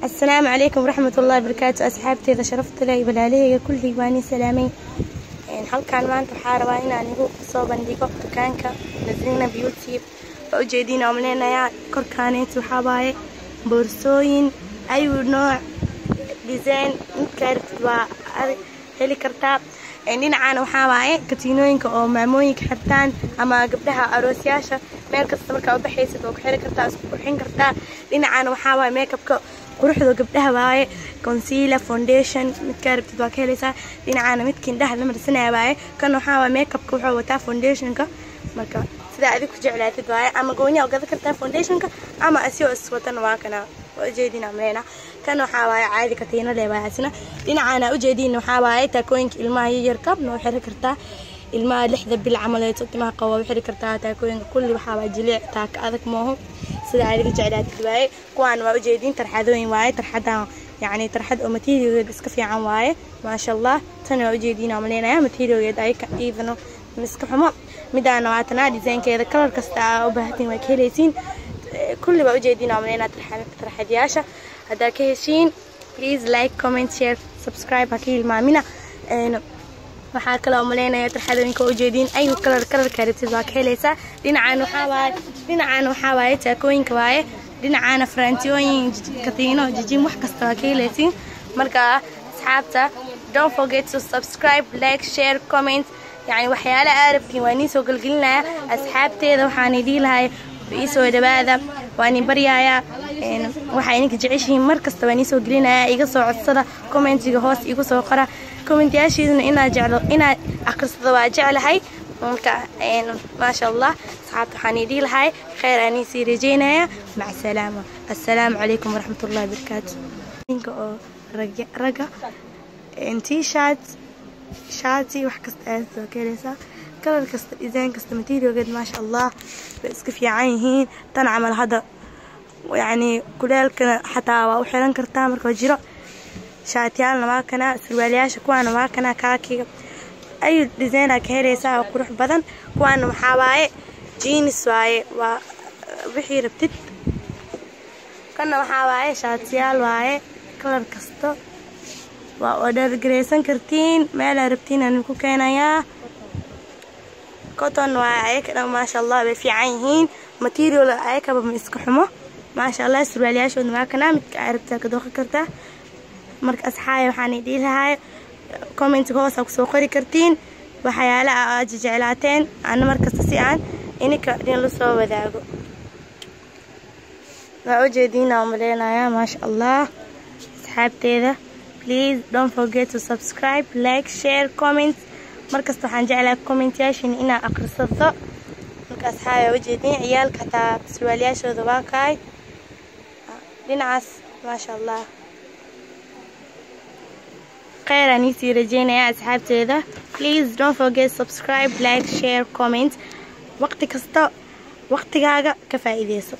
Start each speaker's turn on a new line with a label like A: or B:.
A: Asalaamu calaykum waraxmatullahi wabarakaatu. Asxaabteeda sharafta leh, walaalahayga kulligii, waan idin salaamay. Halkaan maanta waxaa rabaa inaan igu soo bandhigo dukaanka Nasrina Beauty. Waa ujeediin oo maleynayaa, korkaaneet waxaa waaye boorsooyin ayu nooc, design, midkaa rabtid waa heli kartaa. Dhinacaana waxaa waaye katiinooyinka oo maamooyinka xirtaan ama gabdhaha aroosyaasha. Meel kasta markaa u baxaysid waa ku xiri kartaa, isku qurxin kartaa. Dhinacaana waxaa waaye makeupka quruxda gabdhaha waaye, concealer, foundation, midkaa rabtid waa ka helaysaa. Dhinacaana midka indhaha la marsanaya waaye. Kan waxaa waaye makeupka, wuxuu wataa foundationka. Marka sidaa adig ku jeclaatid waaye, ama gooniya u gadan kartaa foundationka ama asigoo iswatan. Waa kana, waa ujeedin amleena. Kan waxaa waaye caadi katiino leh waaye asina. Dhinacaana ujeedin waxaa waaye taakooyinka ilmaha yaryarka, noo xiri kartaa ilmaha 6da bil camaleeto, timaha qaba waa xiri kartaa. Taakooyinka kulli waxaa waa jiliec, taaka adag mooho, sida adiga jeclaatid waaye. Kuwaan waa ujeedin, tarxadooyin waaye. Tarxadan yacni tarxad oo materialgeed iska fiican waaye, maasha Allah. Tan waa ujeedin oo maleynaya, materialgeed ayaka iyadana miska xumo. Midaana waa tanaa designkeeda, color kasta aa u baahatiin waa ka helaysiin. Kulli waa ujeedin oo maleynaya. Tarxadyaasha haddaa ka heshiin, please like, comment, share, subscribe ha ka hilmaamina. Waxaa kaloo maleynaya tarxadooyinka ujeediin, ayu color, colorka rabtid waa ka helaysaa. Dhinacan waxaa waaye taakooyinka waaye. Dhinacaana faraantiyooyin, katiino, jijin, wax kasta waa ka helaysiin. Marka asxaabta, don't forget to subscribe, like, share, comment. Yani waxyaala aa rabtiin waa inii soo gelgelinaya. Asxaabteeda waxaan idii lahay, iisoo dhawaada, waan idin baryayaa. Waxaa idinka jeceshihiin mar kasta waan iisoo gelinaya. Iga soo codsada, commentiga hoos igu soo qora. Commentyaashiiduna inaad jeclo inaad akhrisado waa jeclahay. Marka maasha Allah, asxaabta, waxaan idii lahay khayr aan sii rajeynaya. Maca salaama, assalaamu calaykum waraxmatullahi wabarakaatu. Ninka oo ragga t-shirt, shaati, wax kasta ayaad soo ka helaysaa, color kasta, design kasta, materialgeed maasha Allah way iska fiican yihiin. Tan camal hadda yacni kuleelkana xataa waa u xiran kartaa markuu jiro. Shaatiyaalna waa kana, surwaalyaasha kuwaana waa kana, kaakiga ayu design aa ka helaysaa oo qurux badan. Kuwaana waxaa waaye jeans waaye, waa wixii rabtid. Kana waxaa waaye shaatiyaal waaye, color kasta waa order gareysan kartiin, meelaa rabtiin aan ku keenayaa. Cotton waaye ayaka dhan, maasha Allah, way fiican yihiin, material ayakaba ma iska xumo, maasha Allah. Surwaalyaashoodna waa kana, midka aa rabtaa ka dooqi kartaa. Marka asxaabay, waxaan idhihi lahay commentiga hoos aa kusoo qori kartiin waxyaalaha aad jeclaateen, ana markasta si aan ininka idin la soo wadaago. Waa ujeediin aan maleynayaa, maasha Allah. Asxaabteeda, please don't forget to subscribe, like, share, comment. Markasta waxaan jeclahay commentyaashin inaa akhrisato. Marka asxaabay, waa ujeediin, ciyaalka hataa surwaalyaashooda waa kaay dhinacaas, maasha Allah. Khayr aan isii rajeynaya asxaabteeda. Please don't forget subscribe, like, share, comment. Waqti kasta waqtigaaga ka faa'iideyso.